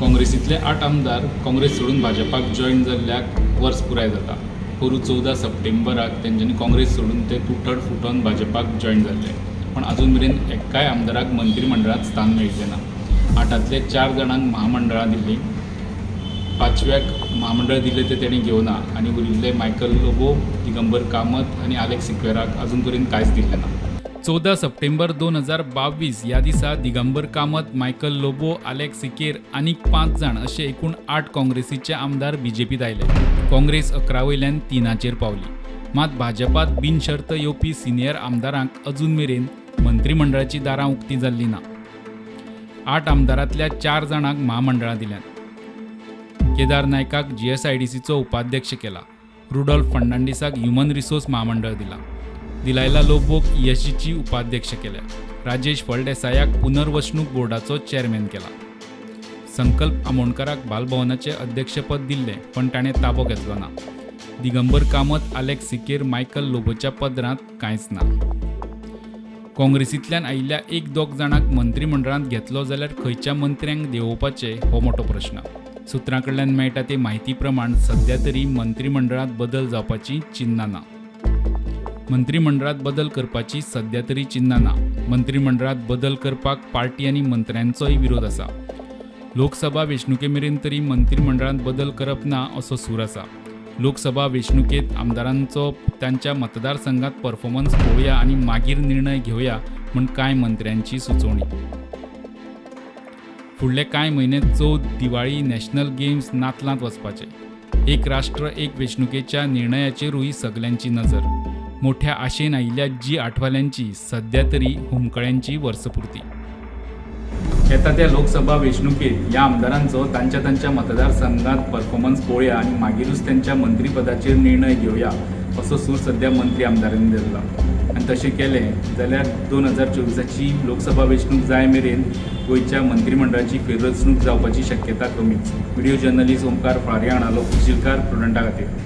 काँग्रेसींतले 8 आमदार काँग्रेस सोडून भाजपाक जॉयन जाल्ल्याक वर्स पुराय जाता. पोरूं 14 सप्टेंबराक तेंच्यांनी काँग्रेस सोडून ते तुटड फुटोन भाजपाक जॉयन जाल्ले, पण अजून मेरेन एकाय आमदाराक मंत्रीमंडळांत स्थान मेळिल्लें ना. 8तांतले 4 जाणांक महामंडळां दिल्लीं, 5व्याक महामंडळ दिल्लें तें तेणी घेवना आनी उरिल्ले मायकल लोबो, दिगंबर कामत आनी आलेक्स सिक्वेराक अजून पर्यंत कांयच दिल्लें ना. 14 सप्टेंबर 2022 ह्या दिसा दिगंबर कामत, मायकल लोबो, आलेक्स सिकेर आनी 5 जाण अशे एकूण 8 काँग्रेसीचे आमदार बीजेपीत आयले. काँग्रेस 11 वयल्यान 3चेर पावली. मात भाजपात बिनशर्त येवपी सिनियर आमदारांक अजून मेरेन मंत्रीमंडळाची दारां उक्ती जाल्ली ना. 8 आमदारांतल्या 4 जाणांक महामंडळां दिल्यांत. केदार नायकाक GSIDCचो उपाध्यक्ष केला. रुडॉल्फ फर्नांडीसाक ह्युमन रिसोर्स महामंडळ दिला. दिलायला लोबोक ESGची उपाध्यक्ष केल्या. राजेश फळदेसायाक पुनर्वसणूक बोर्डाचो चेअरमॅन केला. संकल्प आमोणकराक बालभवनाचे अध्यक्षपद दिल्लें, पण ताणें ताबो घेतलो ना. दिगंबर कामत, आलेक्स सिकेर, मायकल लोबोच्या पदरांत कांयच ना. काँग्रेसींतल्यान आयिल्ल्या 1-2 जाणांक मंत्रीमंडळांत घेतलो जाल्यार खंयच्या मंत्र्यांक देंवोवपाचें हो मोठो प्रश्न. सुत्रां कडल्यान मेळटा ते म्हायती प्रमाण सध्या तरी मंत्रीमंडळांत बदल जावपाची चिन्नां ना. मंत्रीमंडळांत बदल करपाची सध्या तरी चिन्नां ना. मंत्रीमंडळांत बदल करपाक पार्टी आनी मंत्र्यांचोय विरोध आसा. लोकसभा वेंचणुके मेरेन तरी मंत्रीमंडळांत बदल करप ना असो सूर आसा. लोकसभा वेंचणुकेंत आमदारांचो तांच्या मतदारसंघात परफॉर्मन्स पळोवया आनी मागीर निर्णय घेवया म्हूण कांय मंत्र्यांची सुचोवणी. फुडले कांय म्हयने चवथ, दिवाळी, नॅशनल गेम्स नातलांत वचपाचे. एक राष्ट्र एक वेंचणुकेच्या निर्णयाचेरूय सगल्यांची नजर. मोठ्या आशेन आयिल्ल्या जी8वाल्यांची सध्या तरी हुमकळ्यांची वर्सपुर्ती. येता त्या लोकसभा वेंचणुकेत ह्या आमदारांचो तांच्या तांच्या मतदारसंघात परफॉर्मन्स पळोवया आनी मागीरूच त्यांच्या मंत्रीपदाचेर निर्णय घेवया असो सूर सध्या मंत्री आमदारांनी धरला. आनी तशें केलें जाल्यार 2024ची लोकसभा वेंचणूक जाय मेरेन गोंयच्या मंत्रीमंडळाची फेररचणूक जावपाची शक्यता कमीच. व्हिडिओ जर्नलिस्ट ओमकार फारिया हाणालो, सुशीलकार प्रुडंटा खातीर.